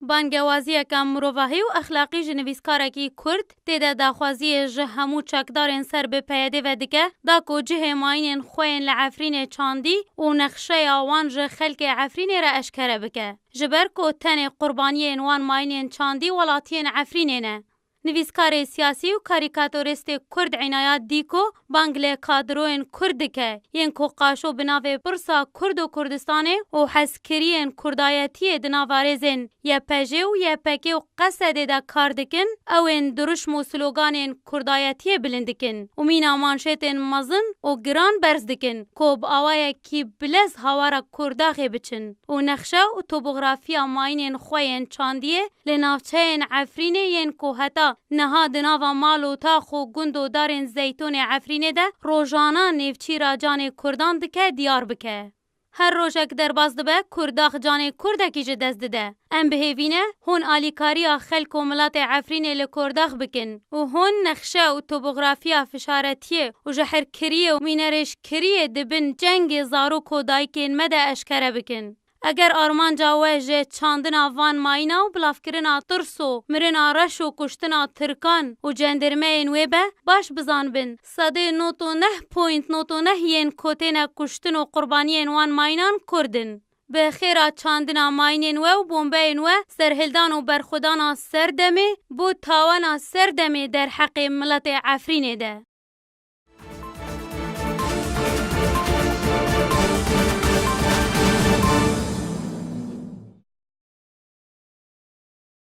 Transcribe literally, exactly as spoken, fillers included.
Bangewaziyeke mirovahî û exlaqî ji nivîskarekî Kurd tê de daxwaziyê ji hemû çekdarên ser bi P Y D ve dike, da ku cihê mayînên xwe yên li Efrînê çandî û nexşeya wan ji xelkê Efrînê re eşkere bike. Ji ber ku tenê qurbaniyên wan mayînên çandî welatiyên Efrînê ne. Nivîskarê siyasî û karîkatorîstê Kurd Înayat Dîko bang li kadroyên Kurd dike, yên ku qaşo bi navê Pirsa Kurd û Kurdistanê û hezkiriyên Kurdayetiyê di nava rêzên Y P J û Y P G û Q S D'ê de kar dikin, ew ên dirûşm û sloganên Kurdayetiyê bilind dikin û mîna manşetên mezin û giran berz dikin, ku bi awayekî bilez hawara Kurdaxê biçin û nexşe û topografiya mayînên xwe yên çandiyê li navçeyên Efrînê yên ku heta niha di nava mal û tax û gund û darên zeytûnê Efrînê de rojana nêvçîra canê Kurdan dike, diyar bike. Her rojek derbas dibe, Kurdax canê Kurdekî ji dest dide. Em bi hêvî ne hûn alîkariya xelk û miletê Efrînê li Kurdax bikin û hûn nexşe û topografiya fişaretiyê û jehirkiriyê û mînerêşkiriyê di bin cengê zarok û dayikên me de eşkere bikin. Eger armanca we ji çandina van mayîna û bilavkirina tirs û mirina reş û kuştina tirkan û cendirmeyên wê be, baş bizanibin, sedê nod û neh point nod û neh yên ku têne kuştin û qurbaniyên wan mayînan Kurd in. Bi xêra çandina mayînên we û bombeyên we, serhildan û berxwedana serdemê bo tawana serdemê derheqê miletê Efrînê de.